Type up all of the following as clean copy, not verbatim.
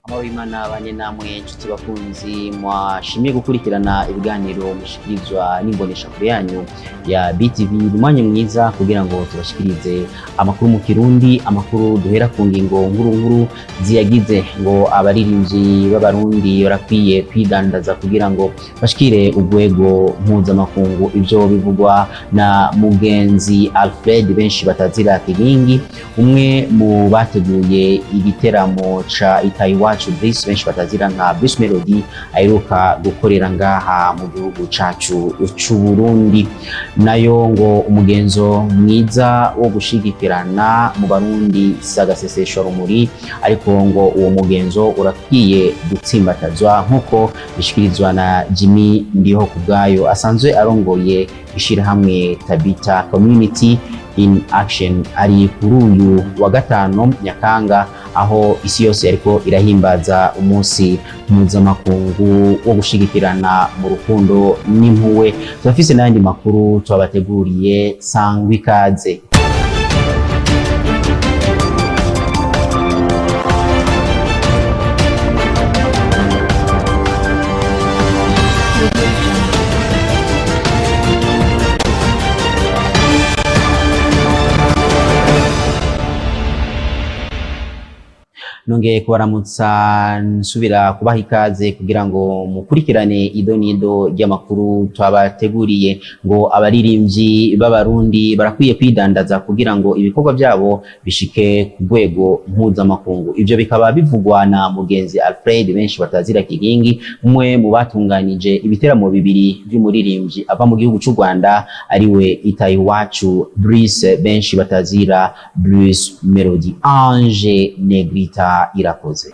Amahoro y'Imana bane namwe nshuti bakunzi mwashimye gukurikirana ibiganiro mushikirizwa n'imboneshakure yanyu ya BTV. Ni umwanya mwiza kugira ngo tubashikirize amakuru mu Kirundi, amakuru duhera ku ngingo nkuru nkuru ziyagize. Ngo abaririmbyi b'Abarundi barakwiye kwidandaza kugira ngo bashikire urwego mpuzamakungu. Ivyo bivugwa na Mugenzi Alfred, benshi batazira Kigingi, umwe mu bateguye igiteramo ca Itahiwacu Bruce, benshi batazira nka Bruce Melody, aheruka gukorera ngaha mu gihugu cacu c'u Burundi. Nayo ngo umugenzo mwiza wo gushigikirana mu Barundi si agaseseshwa rumuri, ariko ngo uwo mugenzo urakwiye gutsimbatazwa, nk'uko bishikirizwa na Jimmy Ndiho kubwayo, asanzwe arongoye ishirahamwe Tabita Community in Action. Ari kuri uyu wa gatanu Nyakanga, aho isi yose yariko irahimbaza umunsi mpuzamakungu wo gushigikirana mu rukundo n'impuwe. Turafise n'ayandi makuru twabateguriye, sangwa ikaze. Nongeye kubaramutsa, nsubira kubaha ikaze kugira ngo mukurikirane ido n'ido ry'amakuru twabateguriye. Ngo abaririmbyi b'Abarundi barakwiye kwidandaza kugira ngo ibikorwa byabo bishike ku rwego mpuzamakungu. Ivyo bikaba bivugwa na Mugenzi Alfred, benshi batazira Kigingi, umwe mu batunganije ibiteramo bibiri vy'umuririmbyi ava mu gihugu c'u Rwanda, ariwe Itahiwacu Bruce, benshi batazira Bruce Melody. Ange Negrita Irakoze.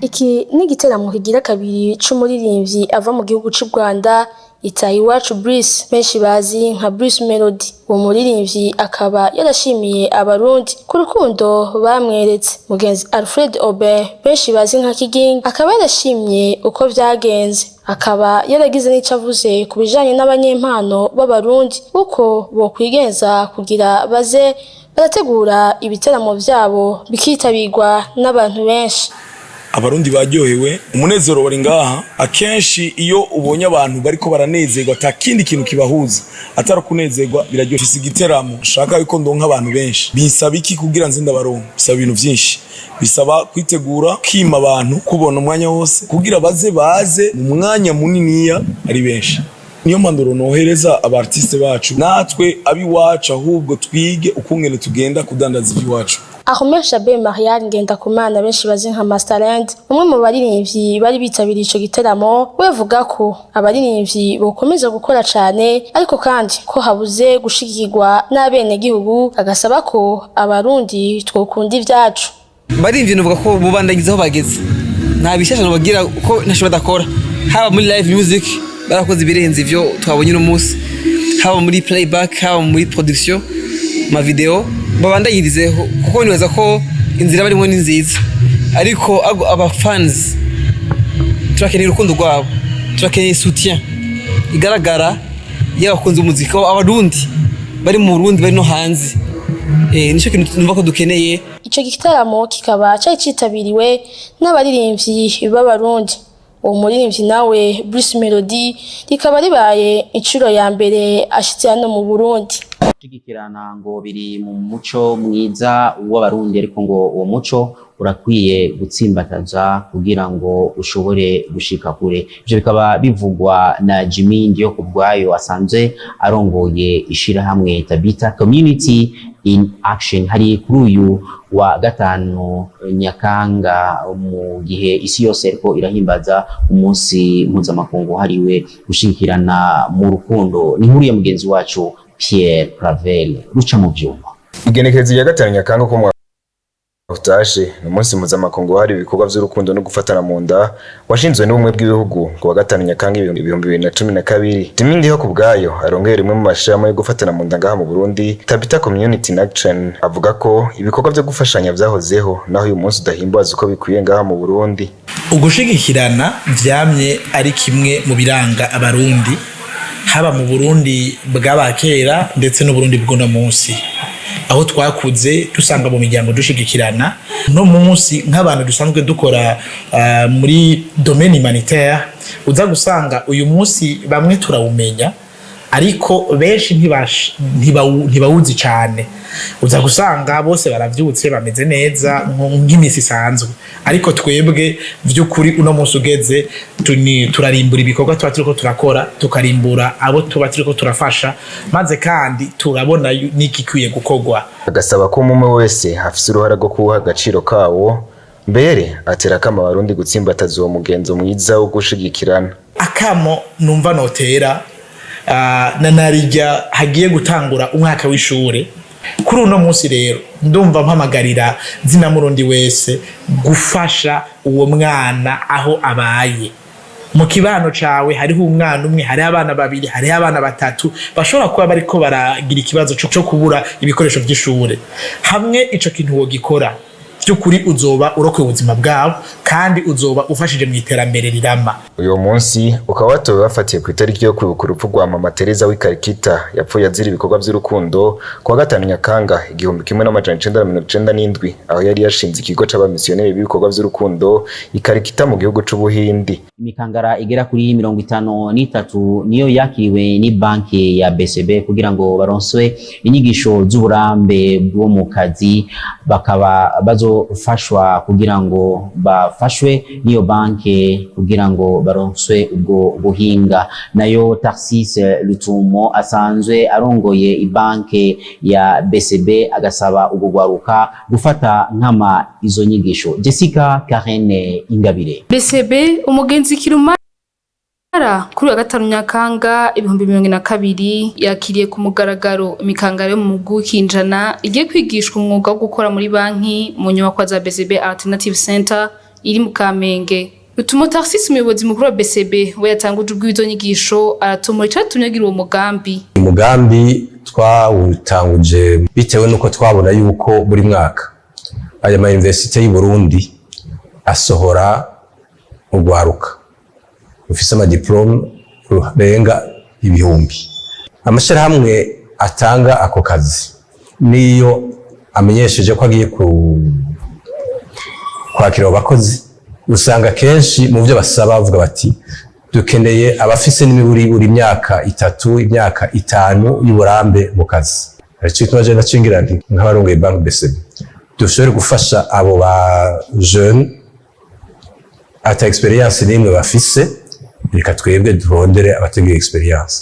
Iki ni igiteramo kigira kabiri c'umuririmbyi ava mu gihugu c'u Rwanda, Itahiwacu Bruce, benshi bazi nka Bruce Melody. Uwo muririmbyi akaba yarashimiye Abarundi ku rukundo bamweretse. Mugenzi Alfred Aubin, benshi bazi nka Kigingi, akaba yarashimye uko vyagenze, akaba yaragize n'ico avuze ku bijanye n'abanyempano b'Abarundi, uko bokwigenza kugira baze barategura ibiteramo vyabo bikitabirwa n'abantu benshi. Abarundi baryohewe, umunezero wari ngaha. Akenshi iyo ubonye abantu bariko baranezerwa, ata kindi kintu kibahuza atari kunezerwa, biraryoshye. Igiteramo shaka yuko ndonka abantu benshi, binsaba iki kugira nze ndabaronka? Bisaba ibintu vyinshi, bisaba kwitegura, kima abantu, kubona umwanya wose kugira baze baze mu mwanya muniniya ari benshi. Niyo mpanuro nohereza aba artiste bacu, natwe abiwacu, ahubwo twige ukungene tugenda kudandaza iby'iwacu. Ahmed Shabe Marial Ngendakumana, benshi bazi nka Masterland, umwe mu baririmbyi bari bitabiriye ico giteramo, we avuga ko abaririmbyi bokomeza gukora cane, ariko kandi ko habuze gushigikirwa n'abenegihugu, agasaba ko Abarundi twokunda ivyacu. Baririmbyi nuvuga ko bubandangiza aho bageze, nta bishasha bagira ko ntacyo badakora. Haba muri live music barakoze ibirenze ivyo twabonye uno munsi, haba muri playback, haba muri production ma video, babandanyirizeho kuko nibaza ko inzira barimo ni nziza. Ariko aba fans turakeneye urukundo rwabo, turakeneye soutien igaragara y'abakunzi b'umuziki Abarundi bari mu Burundi, bari no hanze. Nico kintu numva ko dukeneye. Ico gitaramo kikaba cari citabiriwe n'abaririmbyi b'Abarundi. Uwo muririmbyi nawe Bruce Melody rikaba ribaye incuro ya mbere ashitse hano mu Burundi. Gushigikirana ngo biri mu muco mwiza w'Abarundi, ariko ngo uwo muco urakwiye gutsimbataza kugira ngo ushobore gushika kure. Ivyo bikaba bivugwa na Jimmy Ndiyo kubwayo, asanzwe arongoye ishirahamwe Tabita Community in Action. Hari kuri uyu wa gatanu Nyakanga, mu gihe isi yose ariko irahimbaza umunsi mpuzamakungu wahariwe gushigikirana mu rukundo. Ni inkuru ya mugenzi wacu Pierre Claver Ruca mu vyuma. Igenekerezo rya 5 Nyakanga ko mwaka utashe ni umunsi mpuzamakungu wahariwe ibikorwa vy'urukundo no gufatana mu nda, washinzwe n'Ubumwe bw'Ibihugu ku wa 5 Nyakanga 2012. Jimmy Ndiho ku bwayo arongeye rimwe mu mashirahamwe yo gufatana mu nda ngaha mu Burundi, Tabita Community in Action, avuga ko ibikorwa vyo gufashanya vyahozeho, naho uyu munsi udahimbaza uko bikwiye ngaha mu Burundi. Ugushigikirana vyamye ari kimwe mu biranga Abarundi, haba mu Burundi bw'abakera ndetse n'Uburundi bw'uno munsi. Aho twakuze dusanga mu miryango dushigikirana. No munsi nk'abantu dusanzwe dukora muri domaine humanitaire, uza gusanga uyu munsi bamwe turawumenya, ariko benshi ntibawuzi cyane. Uza gusanga bose baravyutse bameze neza nk'imisi isanzwe, ariko twebwe vy'ukuri uno munsi ugeze turarimbura ibikorwa tuba turiko turakora, tukarimbura abo tuba turiko turafasha, maze kandi turabona n'igikwiye gukorwa. Agasaba ko umwe wese afise uruhara rwo kuwuha agaciro kawo, mbere atera akamo Abarundi gutsimbataza uwo mugenzo mwiza wo gushigikirana. Akamo numva notera na narijya hagiye gutangura umwaka w'ishure kuri uno munsi rero, ndumva mpamagarira zina murundi wese gufasha uwo mwana aho abaye mu kibano cawe. Hariho umwana umwe, hariho abana babiri, hariho abana batatu bashobora kuba bariko baragira ikibazo co kubura ibikoresho vy'ishure. Hamwe ico kintu wogikora, by'ukuri uzoba urokoye ubuzima bwabo kandi uzoba ufashije mu iterambere rirama. Uyu munsi ukaba watowe bafatiye ku itariki yo kwibuka urupfu rwa Mama Teresa w'i Calcutta, yapfuye azira ibikorwa vy'urukundo ku wa 5 Nyakanga 1997, aho yari yashinze ikigo c'abamisiyoneri b'ibikorwa vy'urukundo i Calcutta mu gihugu c'Ubuhindi. Imikangara igera kuri 53 niyo yakiriwe ni banki ya BCB kugira ngo baronswe inyigisho z'uburambe bwo mu kazi, bakaba bazofashwa kugira ngo bafashwe n'iyo banki kugira ngo baronswe ubwo buhinga. Nayo Tarsis Lutumo asanzwe arongoye ibanki ya BCB agasaba ubwo gwaruka gufata nkama izo nyigisho. Jessica Karene Ingabire. BCB umugenzi kirumara kuri wa 5 Nyakanga 2022 yakiriye ku mugaragaro imikangara yo mu mugwi w'ikinjana igiye kwigishwa umwuga wo gukora muri banki mu nyubakwa za BCB Alternative Center iri mu Kamenge. Rutumo Tarsis, umuyobozi mukuru wa BCB, we yatanguje ubw'izo nyigisho, aratumura icatumye agira uwo mugambi. Umugambi twawutanguje bitewe n'uko twabona yuko buri mwaka aya ma université y'u Burundi asohora urwaruka rufise ama diplômes rurenga ibihumbi. Amashirahamwe atanga ako kazi niyo amenyesheje ko agiye kwakira abo bakozi, usanga kenshi mu byo basaba bavuga bati: "Dukeneye abafise n'imiburiburi imyaka 3, imyaka 5 y'uburambe mu kazi." Aricyo gituma je nacingira nti nk'abarongoye banki BCB dushobore gufasha abo ba jeune ata expérience n'imwe bafise, reka twebwe turondere abatagira expérience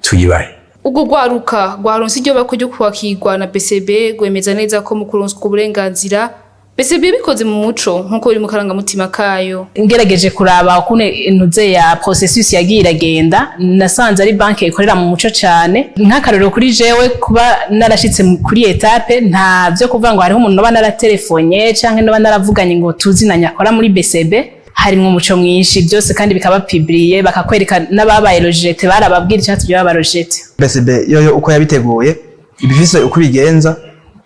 tuyibahe. Ubwo rwaruka rwaronse iryo bako ryo kwakirwa na BCB rwemeza neza ko mu kuronswa uburenganzira BCB bikoze mu muco nk'uko biri mu karangamutima kayo. Ngerageje kuraba ukuntu intuze ya processus yagiye iragenda, nasanze ari banki ikorera mu muco cyane. Nk'akarorero, kuri jewe kuba narashitse kuri étape, nta byo kuvuga ngo hariho umuntu noba naratelefonye canke noba naravuganye ngo tuzinanye akora muri BCB. Harimwo umuco mwinshi byose, kandi bikaba publié, bakakwereka n'ababaye rejetés, barababwira icyatumye baba rejetés. BCB yoyo uko yabiteguye, ibifise uko ibigenza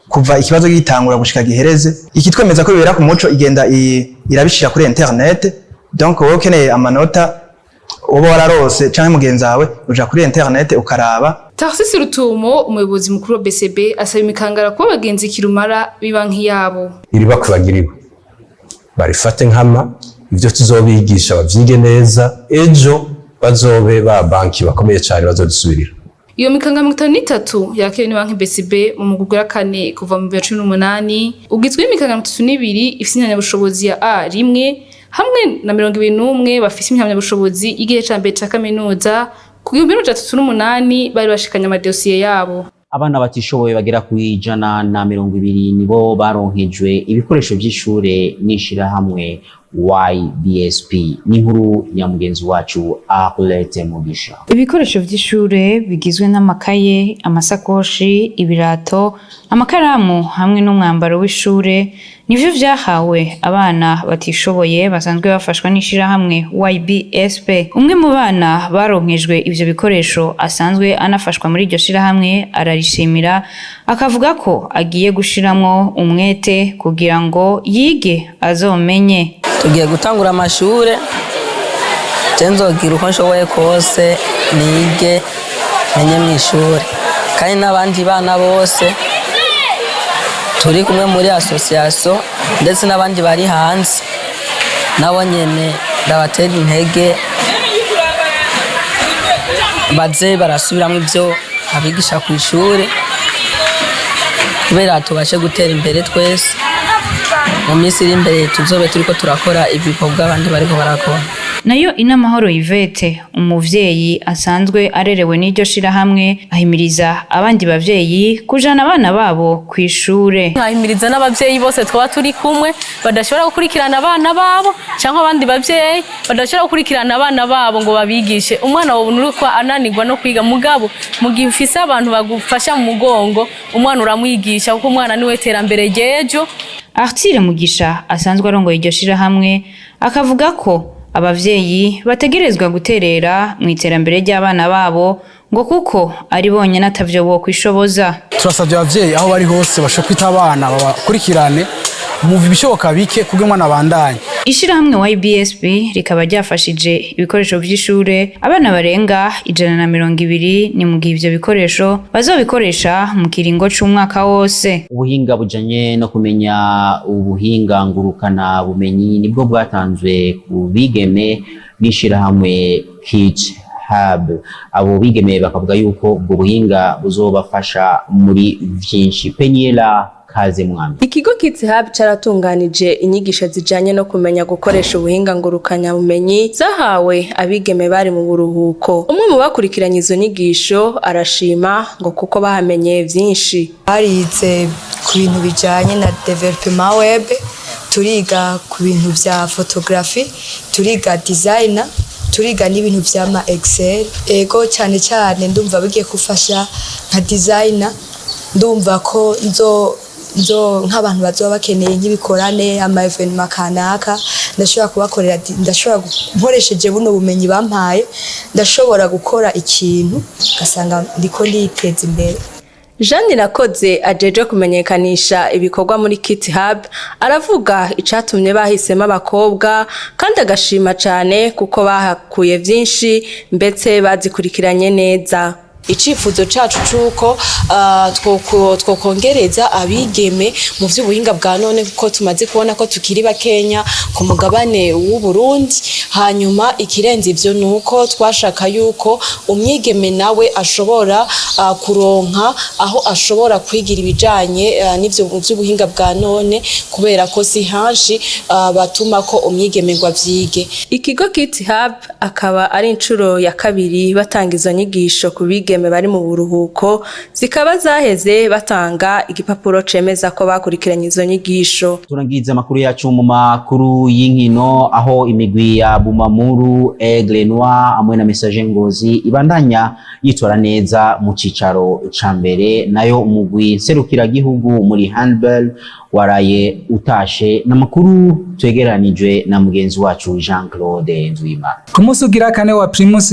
kuva ikibazo gitangura gushika gihereze. Ikitwemeza ko bibera ku muco, igenda irabishira kuri internet. Donc wowe ukeneye amanota uba wararose canke mugenzi wawe, uja kuri internet ukaraba. Tarcisse Rutumo, umuyobozi mukuru wa BCB, asaba imikangara kuba abagenzi kirumara b'ibanki yabo. Iri bakubagiriwe barifate nkama, ivyo tuzobigisha bavyige neza, ejo bazobe ba banki bakomeye cyane bazodusubirira. Iyo mikanga 53 yakiriwe ni banki BCB mu mugwi wa kane kuva mu 2018 ugizwe n'imikanga 32 ifise impamyabushobozi ya A rimwe hamwe na 21 bafise impamyabushobozi y'igihe ca mbere ca kaminuza. Ku 1308 bari bashikanye amadosiye yabo. Abana batishoboye bagera ku 120 nibo baronkejwe ibikoresho by'ishure n'ishirahamwe YBSP. N'inkuru ya mugenzi wacu Arlette Mugisha. Ibikoresho vy'ishure bigizwe n'amakaye, amasakoshi, ibirato, amakaramu hamwe n'umwambaro w'ishure nivyo vyahawe abana batishoboye basanzwe bafashwa n'ishirahamwe YBSP. Umwe mu bana baronkejwe ivyo bikoresho asanzwe anafashwa muri iryo shirahamwe ararishimira, akavuga ko agiye gushiramwo umwete kugira ngo yige azomenye. Tugiye gutangura amashure, je nzogira uko nshoboye kose nige menye mw'ishure, kandi n'abandi bana bose. Turi kumwe muri association, ndetse n'abandi bari hanze nabo nyene ndabatera intege, baze barasubiramwo ibyo abigisha ku ishuri, kubera tubashe gutera imbere twese. Mu minsi iri imbere tuzobe turiko turakora ibikorwa abandi bariko barakora. Nayo Inamahoro Yvette, umuvyeyi asanzwe arerewe n'iryo shirahamwe, ahimiriza abandi bavyeyi kujana abana babo kw'ishure. Nkahimiriza n'abavyeyi bose twaba turi kumwe badashobora gukurikirana abana babo, cyangwa abandi bavyeyi badashobora gukurikirana abana babo ngo babigishe. Umwana wawe uriko ananirwa no kwiga, mugabo mu gihe ufise abantu bagufasha mu mugongo, umwana uramwigisha, kuko umwana niwe terambere ry'ejo. Arthur Mugisha asanzwe arongoye iryo shirahamwe akavuga ko abavyeyi bategerezwa guterera mu iterambere ry'abana babo, ngo kuko ari bonyene atavyo bokwishoboza. Turasabye abavyeyi aho bari hose bashobora kwita abana, babakurikirane mu bishoboka bike kugira umwana abandanye. Ishirahamwe YBSB rikaba ryafashije ibikoresho vy'ishure abana barenga 120, ni mu gihe ivyo bikoresho bazobikoresha mu kiringo c'umwaka wose. Ubuhinga bujanye no kumenya ubuhinga ngurukana bumenyi nibwo bwatanzwe ku bigeme n'ishirahamwe Kids Hub. Abo bigeme bakavuga yuko ubwo buhinga buzobafasha muri vyinshi. Peniela Kaze Mwami. Ikigo Kids Hub caratunganije inyigisho zijanye no kumenya gukoresha ubuhinga ngurukanya bumenyi, zahawe abigeme bari mu buruhuko. Umwe mu bakurikiranye izo nyigisho arashima, ngo kuko bahamenye vyinshi. Barize ku bintu bijanye na développement web, turiga ku bintu vya photographie, turiga designer, turiga n'ibintu vy'ama Excel. Ego, cyane cyane ndumva bigiye gufasha nka designer. Ndumva ko nzo nk'abantu bazoba bakeneye nk'ibikorane, ama événement kanaka, ndashobora kubakorera, ndashobora nkoresheje buno bumenyi bampaye, ndashobora gukora ikintu ugasanga ndiko nditeza imbere. Jeanne Irakoze ajeje kumenyekanisha ibikorwa muri Kids Hub aravuga icatumye bahisemo abakobwa, kandi agashima cane kuko bahakuye vyinshi, ndetse bazikurikiranye neza. Icifuzo cacu cuko twokongereza abigeme mu vy'ubuhinga bwa none, kuko tumaze kubona ko tukiri bakenya ku mugabane w'u Burundi. Hanyuma ikirenze ivyo nuko twashaka yuko umwigeme nawe ashobora kuronka aho ashobora kwigira ibijanye n'ivyo vy'ubuhinga bwa none, kubera ko si hanshi batuma ko umwigeme ngo avyige. Ikigo Kids Hub akaba ari incuro ya kabiri batanga izo nyigisho ku bigeme bari mu buruhuko, zikaba zaheze batanga igipapuro cemeza ko bakurikiranye izo nyigisho. Turangiza amakuru yacu mu makuru y'inkino, aho imigwi ya Bumamuru, Aigle Noir hamwe na Messager Ngozi ibandanya yitora neza mu cicaro ca mbere. Nayo umugwi nserukiragihugu muri handball waraye utashe. N'amakuru twegeranijwe na mugenzi wacu Jean Claude Nzwimana. Ku munsi ugira kane wa Primus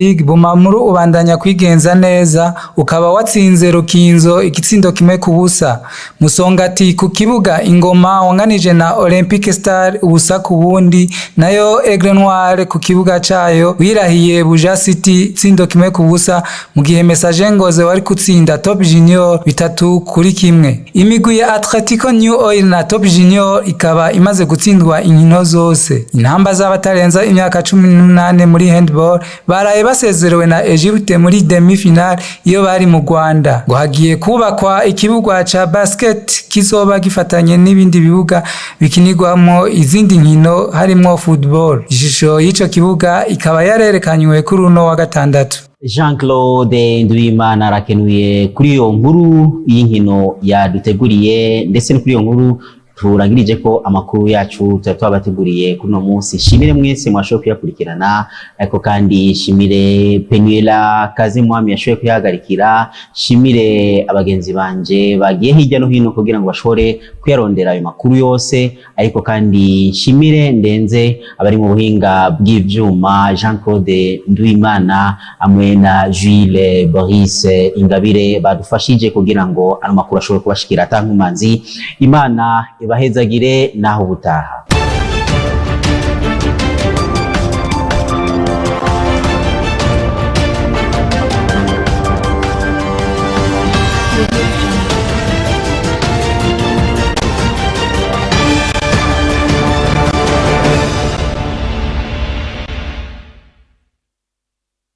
League, Bumamuru ubandanya kwigenza neza, ukaba watsinze Rukinzo igitsindo 1-0. Musongati ku kibuga Ingoma wanganije na Olympic Star 0-0, nayo Aigle Noir ku kibuga cayo wirahiye Buja City tsindo 1-0, mu gihe Messager Ngozi wari gutsinda Top Junior 3-1. Imigwi ya Atletico New Oil na Top Junior ikaba imaze gutsindwa inkino zose. Intamba z'abatarenza imyaka 18 muri handball baraye basezerewe na Egypte muri demi-finale iyo bari mu Rwanda. Ngo hagiye kubakwa ikibuga ca basket kizoba gifatanye n'ibindi bibuga bikinirwamo izindi nkino harimwo football. Ishusho y'ico kibuga ikaba yarerekanywe kuri uno wa gatandatu. Jean Claude Nduwimana arakenuye kuri iyo nkuru y'inkino yaduteguriye, ndetse no kuri iyo nkuru turangirije ko amakuru yacu tuba twabateguriye kuri uno munsi. Shimire mwese mwashoboye kuyakurikirana, ariko kandi shimire Penuela Kazimwami yashoboye kuyahagarikira, shimire abagenzi banje bagiye hirya no hino kugira ngo bashobore kuyarondera ayo makuru yose, ariko kandi shimire ndenze abari mu buhinga bw'ivyuma, Jean Claude Nduwimana hamwe na Jules Boris Ingabire, badufashije kugira ngo ano makuru ashobore kubashikira atankumanzi. Imana ibahezagire, naho ubutaha.